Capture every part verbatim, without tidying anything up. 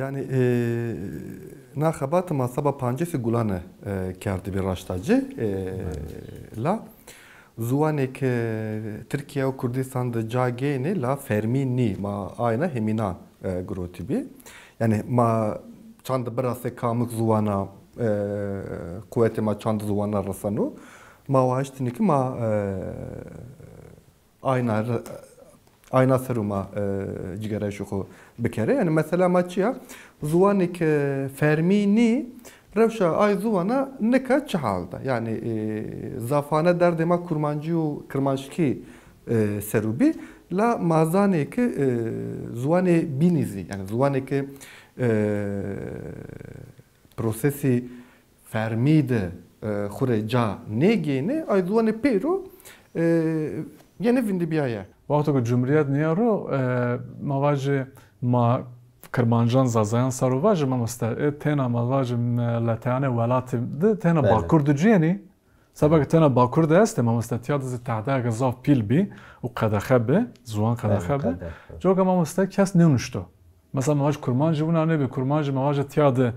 Yanî, e, na xebate ma seba pancêsî Gulane, e, kerdibî raşta ci, e, la ziwanê ke Tirkîya û Kurdîstan de ca gênê la fermî nî, ma ayna hemînan, e, girotîbî. Yanî ma çand birasê kamik ziwana, e, quwetê ma çand ziwana reseno. Ma waştinî ki ma, e, ayna re-, ayna ser û ma, e, cigêrayîşê xo bikerê. Yanî mesela ma çi ya? Ziwanê ke fermî nî, rewşa ay ziwana nika çi hal de? Yanî, e, zafane derdê ma kurmancî û kirmanckî, e, ser û bî. La ma zanê ke, e, ziwanê bînî zî, yanî ziwanê ke, e, prosesî fermî de, e, xwu rê ca nêgênê, ay ziwanê pêro, e, yenê vindîbîyaye. Wexto ke cumhurîyet nîya ro, e, ma vajê ma kirmancan, zazayan ser o vajê mamoste, e, têna ma vajê meleteyanê welatî de têna Bakur de cûyenî. Seba ke têna Bakur de estê, mamoste, tîya de zî tehdeyeke zaf pîl bî û qedexe bi, ziwan qedexe bi. Coka mamoste kes nênuşto. Mesela ma vaj kurmancî wina nêbî, kurmancî ma vaje tîya de,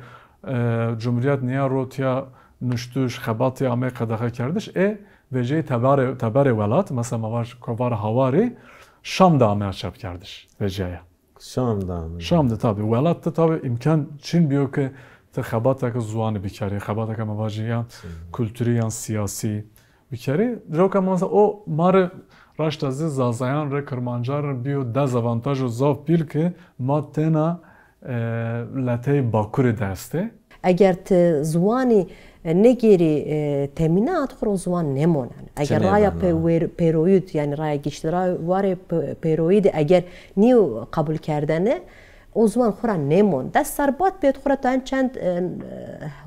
e, cumhurîyet nîya ro, tîya nuştuş, xebatî amey qedexekerdiş, ê vecîyayî teberê, teberê welat, mesela ma vaj kovara Hawarî, Şam de ameya çapkerdiş, vecîyaya. Şam de amey. Şam de tabî, welat de tabî îmkan çin bîyo ke ti xebateke ziwanî bikerî, xebateke ma vajî yan kulturî yan sîyasî bikerî. Coka ma mesela o ma rê raşta zî zazayan rê, kirmancan rê bîyo dezavantajo zaf pîl ke ma têna, e, leteyê Bakurî de estê. Eger ti ziwanî, e, nêgêrî, e, temînat, xwu ra o ziwan nêmonen. Eger raya pê-, pêroyî de, yanî raya giştî ra warê pê-, pêroyî de eger nîyo qebulkerdene, o ziwan xwu ra nêmon. Des serr bad pêt xwu ra tayên çend, e, e,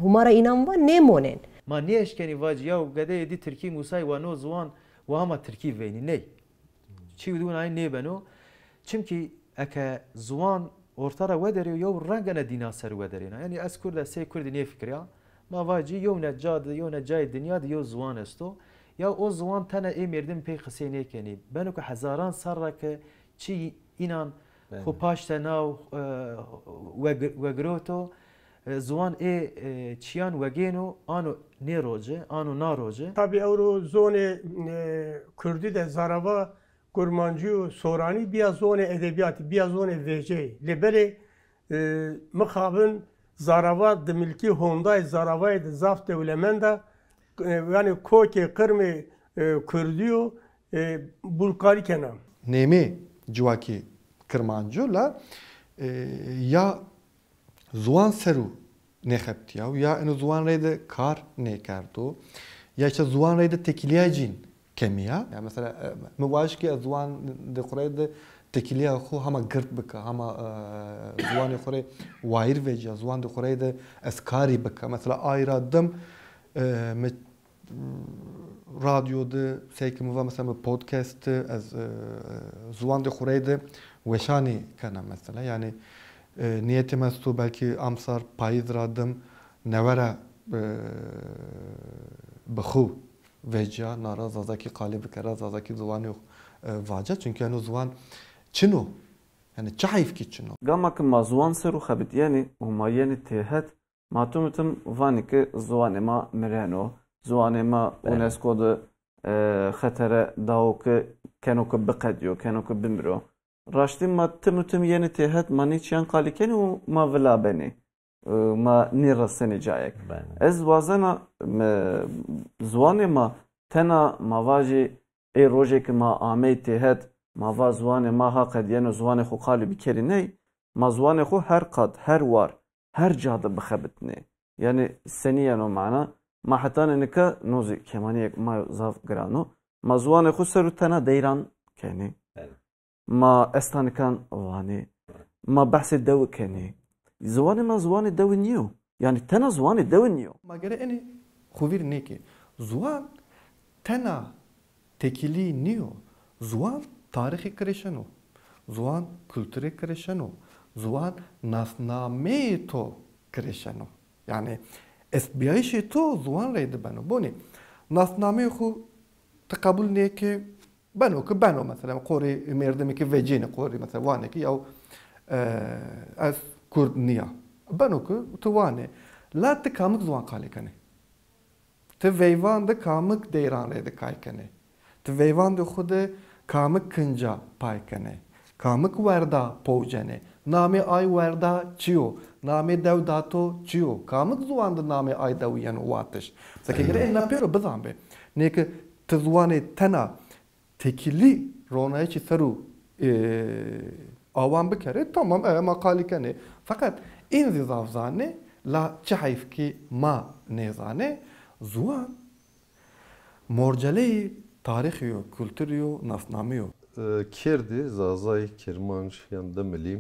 hûmara înan va nêmonên. Ma nêeşkenî vacî yaw gedeyê dî tirkî musay wa no ziwan wa hema tirkî veynî. Ney. Çî û dûn ay nêbeno. Çimkî eke ziwan orta ra wederê, yew rengene dîna ser wederêna. Yanî ez kurd a, sey kurdî nêfikirîya. Ma vacî yewne ca de, yewne cayê dinya de yew ziwan esto. Ya o ziwan tena ê mêrdim pey qisey nêkenî. Beno ke hezaran serr ra ke çî înan xwu paşte naw, e, weg-, wegiroto, e, ziwan ê, e, çîyan wegêno, ano nê roce, ano na roce. Tabî ewro zonê, e, kurdî de zarava, kurmancî û soranî bîya zonê edebîyatî, bîya zonê veceyî. Lê belê, e, mixabin zarava dimilkî hondayê zaravayê de zaf dewlemend a, e, yanî kokê qirmê, e, kurdî yo, e, bulkarî kena. Nêmê ciwakî kirmanc o la, e, ya ziwan ser û nêxebitîya û ya eno ziwan reyde kar nêkerdo, ya îşte ziwan reyde têkilîya cîn kemî ya. Ya mesela, e, mi vaj ke ez ziwandê xwu reyde têkilîya xwu hema gird bika, hema, e, ziwanê xwu rê wayîr vecîya, ziwandê xwu reyde ez karî bika. Mesela ay ra dim, e, mi radyo de, sey ke mi va, mesela, mi podcast de, ez, e, ziwandê xwu reyde weşanî kena, mesela. Yanî, e, nîyetê mi esto belkî amsar payîz ra dim newe ra, e, bi xwu vecîya, na ra zazakî qalê bikera, zazakî ziwanî, e, vaca. Çunke eno ziwan çin o. Yanî çi heyf kî çin o. Gama ke ma ziwan ser o xebitîyenî û ma yenî têhet, ma tim û tim vanî ke ziwanê ma mireno, ziwanê ma UNESCO de, e, xetere dawo ke keno ke biqedîyo, keno ke bimiro. Raştî ma tim û tim yenî têhet, ma nê çîyan qalî kenî û ma vila benî. E, ma nêresenî cayêk. Ez wazena, e, ziwanê ma tena ma vajî ê rojê ke ma amey têhet, ma va ziwanê ma ha qedîyeno ziwanê xo qalî bikerî ney, ma ziwanê xo her qat, her war, her ca de bixebitnê. Yanî senî yeno mana? Ma hetanê nika no zî kemanîyêk ma yo zaf giran o. Ma ziwanê xo ser o tena deyran kenî. Ma estanikan vanî. Ma behsê dewi kenî. Ziwanê ma ziwanê dewi nîyo. Yanî tena ziwanê dewi nîyo. Ma gere enê xwu vîr nêkê. Ziwan tena têkilî nîyo. Ziwan tarîxê kirêşen o. Ziwan kulturê kirêşen o. Ziwan nasnameyê to kirêşen o. Yanî estbîyayîşê to ziwan reyde beno. Bonê nasnameyê xwu ti qebul nêkê, beno ke beno, mesela, qorê mêrdimî ke vecênê, qorê, mesela, vanê ke yaw, e, ez Kurd niya. Beno ku ti wanê. La ti kamik ziwan qalî kenê? Ti veyvan de kamik deyran rê de kay kenê? Ti veyvan de xwu de kamik kinca pay kenê? Kamik werda powcenê? Namê ay werda çi yo? Namê dew dato çi yo? Kamik ziwan de namê ay dewi yeno watiş? Seke gere ê na pêro bizanbê. Nê ke ti ziwanê tena tekîlî ronayîşî ser û, e, awan bikerê, tamam, e, ma qalî kenê. Feqet ên zî zaf zanê, la çi heyf kî ma nêzanê, ziwan morceleyê tarîxî yo, kulturî yo, nasnamî yo. E, Kirdî, Zazay, Kirmanc, yan Dimilî,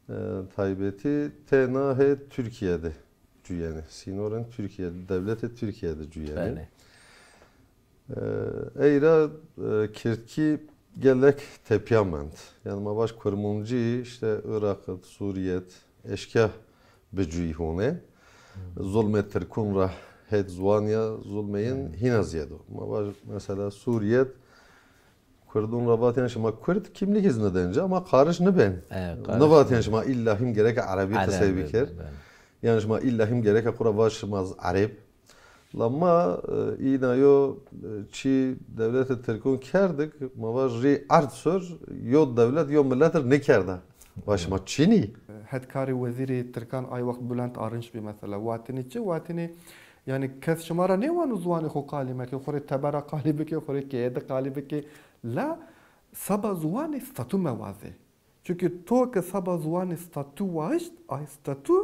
e, taybetî tena hê Tirkîye de cuyenê. Sînorên Tirkîye, dewletê Tirkîye de cuyenê. Belê. E, ey ra, e, kirdkî gelek tepya mend. Yanî ma vaj kurmancî îşte Iraq id, Sûrîye id eşkîya bi cuyî hone. Zulmê tirkûn ra hêt ziwan ya, zulmê yin hîna zîyed o. Ma vaj mesela Sûrîye id kurdûn ra vatîyen şima kurd, kimlik iz nidên ci, ama qariş nibên. E, qariş nibên. Nivatîyen şima îlla hîm gereke erebî qisey biker. Yanî şima îlla hîm gereke xwu ra vaj şima z-, ereb. La ma, e, îna yo, e, çî dewletê tirkûn kerdik, ma vaj rî erd sor, yo dewlet, yo milet ir nêkerda. Vaj şima çinî? Hetkarê wezîrê tirkan ay wext Bülent Arınç bî mesela. Watinî çi? Watinî, yanî kes şima ra nêwano ziwanê xo qalî meke, xo rê tebera qalî bike, xo rê keye de qalî bike. La seba ziwanî statû mewazê. Çunkî to ke seba ziwanî statû waşt, ay statû,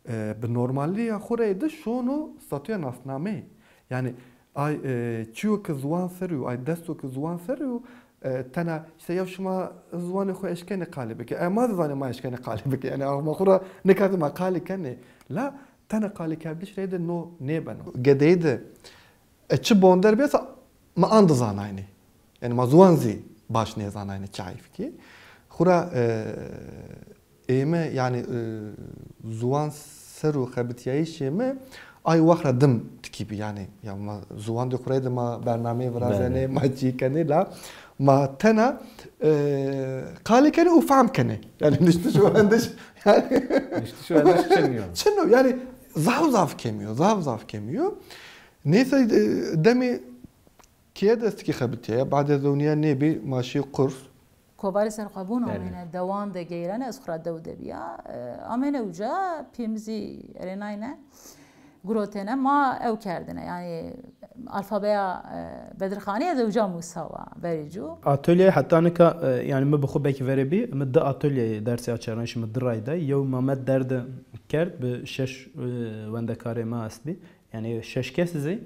e, bi normalîya xo rê de şono statûya nasnameyî. Yanî ay, e, çîyo ke ziwan ser o, ay desto ke ziwan ser o, e, tena îşte ya şima ziwanê xo eşkenê qalî bike. E, ma zî zanê ma eşkenê qalî bike. Yanî ax ma xo ra nika zî ma qalî kenê. La tena qalîkerdişî rê de no nêbeno. Gedeyî de e, çi bonder bîyesa ma an di zanaynî. Yanî ma ziwan zî baş nêzanaynî çayîf kî. Xwura, e, ême, yanî, e, ziwan ser û xebitîyayîşê mi ay wext ra dim tikî bî. Yanî, ya ma ziwan de xwurey de ma bernameyê virazenê, belê, ma çî kenê la ma tena, e, qalî kenê û fehm kenê. Yanî niştiş û wendiş, yanî niştiş û wendiş çin yo. Çin o. Yanî zaf zaf kemî yo, zaf zaf kemî yo. Neyse, e, demê keye destikî xebitîye, badê zewnîye nêbî, ma şî Qurs. Kovarê serxwebûn, belê, amêne dewan de geyrene, ez xwu ra dew de bîya. E, amêne uca, pîyê mi zî erênayne, gurotêne, ma ew kerdine. Yanî alfabeya, e, Bedirxanî ez uca musawa verî cû. Atolye heta nika, e, yanî mi bi xwu belkî verê bî, mi di atolyeyê dersê açarnayîşî mi di ray day. Yew Mamed Derde kerd, bi şeş, e, wendekarê ma estbî. Yanî şeş kes zî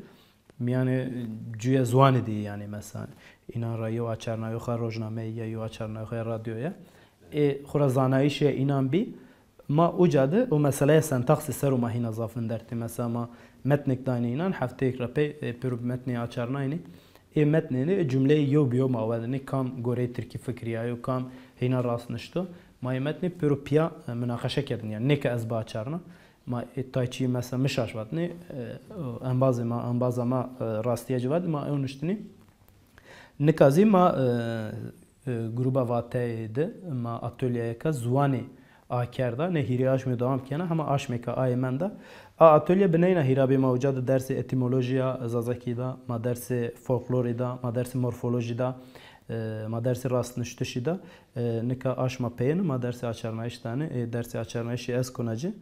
mîyanê cuya ziwanî de yê, yanî mesela înan ra yew açarnayoxa rojnameyî ya, yew açarnayoxa radyoyî ya. Ê xwura zanayîşê înan bî. Ma uca de o meselaya sentaksî ser o ma hîna zaf vindertî. Mesela ma metnik daynî înan, hefteyêk ra pey, e, pêro metnê açarnaynî. Ê metnênî, ê cumleyê yew bi yew ma wedinî, kam goreyê tirkî fikirîyayo, kam hîna rast nişto. Ma ê metnî pêro pîya, e, munaqeşe kerdin. Yanî nê ke ez biaçarna. Ma, e, tay çî mesela mi şaş vatnî, e, embazê ma, embaza ma, e, rastîye ci vatnî, ma ew nuştinî. Nika zî ma, e, e, gruba Vateyê de ma atolyeyêka ziwanî akerda, nê hîrê aşmî dewam kena, hema aşmêka aye menda. A atolye bineyna hîrabê ma uca de dersê etîmolojîya zazakî da, ma dersê folklorî da, ma dersê morfolojî da, e, ma dersê rastnuştişî da. E, nika aşma peyêne ma dersê açarnayîş danê, e, dersê açarnayîşî ez kuna ci.